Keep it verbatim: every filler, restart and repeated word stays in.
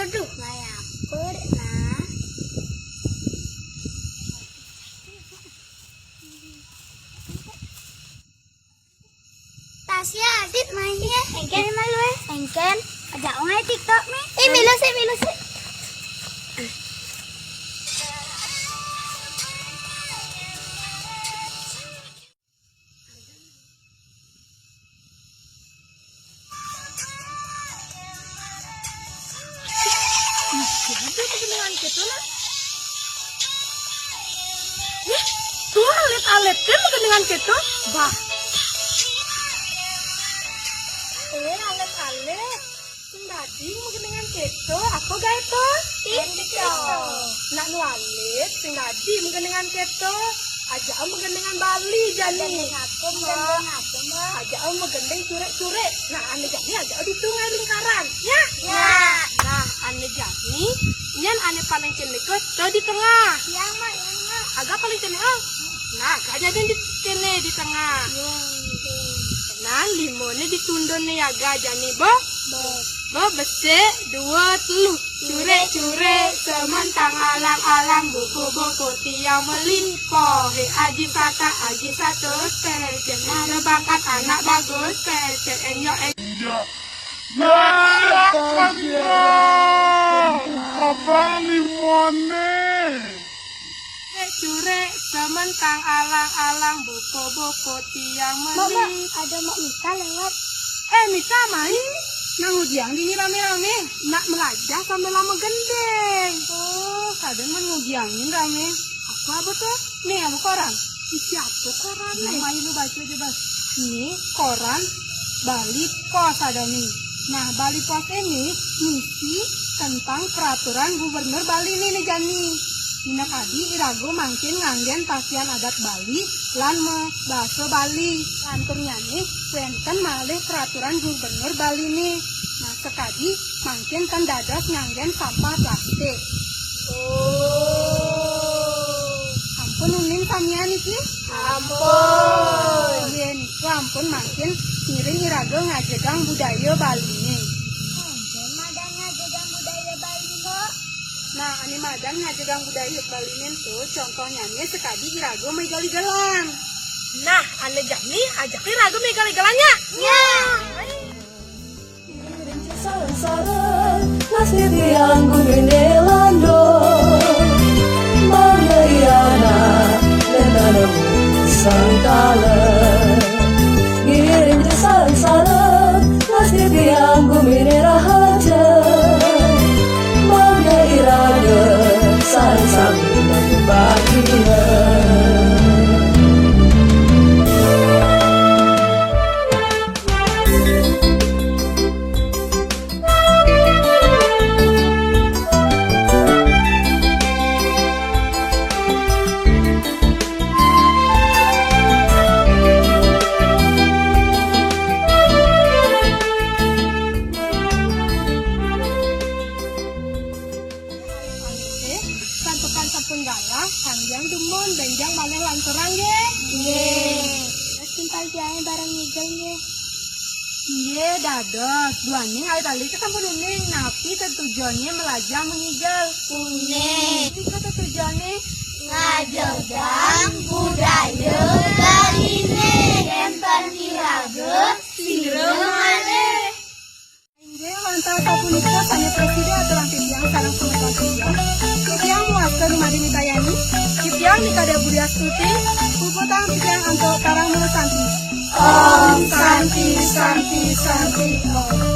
Aduh, ngayakur nah. Tasya, Adit main ya. Engken malu eh. Engken. Ajak ong ai TikTok mi. Eh, milu sih, milu sih. Ih, siapa magendingan kéto nah? Ih, tuh alit-alit kan magendingan kéto. Bah. Eh, alit-alit. Sing dadi magendingan kéto, apa gaé to? TikTok. Nak nu alit, sing dadi magendingan kéto. Ajak magendingan Bali jani. Magending apa, Mbak? Magending apa, Mbak? Ajak magending curik-curik. Nah, ané jani ajak ditu ngaé lingkaran, ya? Ya. Nah, ané jani, nyén ané paling cenik to di tengah. Ya, Mbak, ya, Mbak. Agak paling cenik, oh. Nah, agak jadi di kéné di tengah. Ya, ya. Nah, limoné ditundun né ya, agak jani, Bo. Bo. Bo, besik, dua, telu. Curik-curik, sementang alang-alang, buku-buku tiang meli. Pohe aji saka, aji satus, pecen anak bakat, anak bagus, pecen enyo en- Nah, apa limone? Curik-curik, sementang alang-alang, buku-buku tiang meli. Mak, Mak, ada Mak Mita lewat. Eh, Mita, mai. Nang ujiang dini rame-rame. Nak melajah sambil lama gendeng. Oh, kadang nang ujiangin rame. Apa, apa tuh? Nih, apa koran? Isi apa koran nih? Mai lu baca aja, Bas. Nih, koran Bali Post ada nih. Nah, Bali Post ini ngisi tentang peraturan gubernur Bali nih, nih, Jani. Dina kadi irago mangkin nganggen pasian adat Bali lan me-, basa Bali. Lanturnya nih, wénten malih peraturan gubernur Bali nih. Nah, sekadi mangkin ten dados nganggen sampah plastik. Oh. Ampun uning samian niki? Ampun. Nggih, niku ampun mangkin ngiring iraga ngajegang budaya Baliné. Ampun madan ngajegang budaya Bali, Mbok. Nah, ané madan ngajegang budaya Baliné to, contohnyané sekadi iraga mégal-igelan. Nah, ané jani ajak iraga mégal-igelan nya. Ya. Ngiring sareng-sareng, pasti tiang guminé lando. Mangga irana, lentana sangkala. Ngiring sareng-sareng, pasti tiang guminé rahaja. Mangga irana, sareng-sareng bahagia. Alit-alité, santukan sampun galah, tanggiang dumun, bénjang malih lanturang nggih. Nggih. Terus timpal tiangé bareng ngigel nggih. Nggih, dados. Duaning alit-alité sampun uning, napi tetujonné melajah mengigel? Uning. Nika tetujonné? Ngajegang budaya Baliné. Yén ten iraga, sira malih. Inggih, wantah sapunika sané prasida aturang titiang sareng semeton titiang. Titiang Muaska Dumadi Mitayani, titiang Nikada Budiastuti, puputang titiang antuk Parama Santi. Om Santi, Santi, Santi, Om.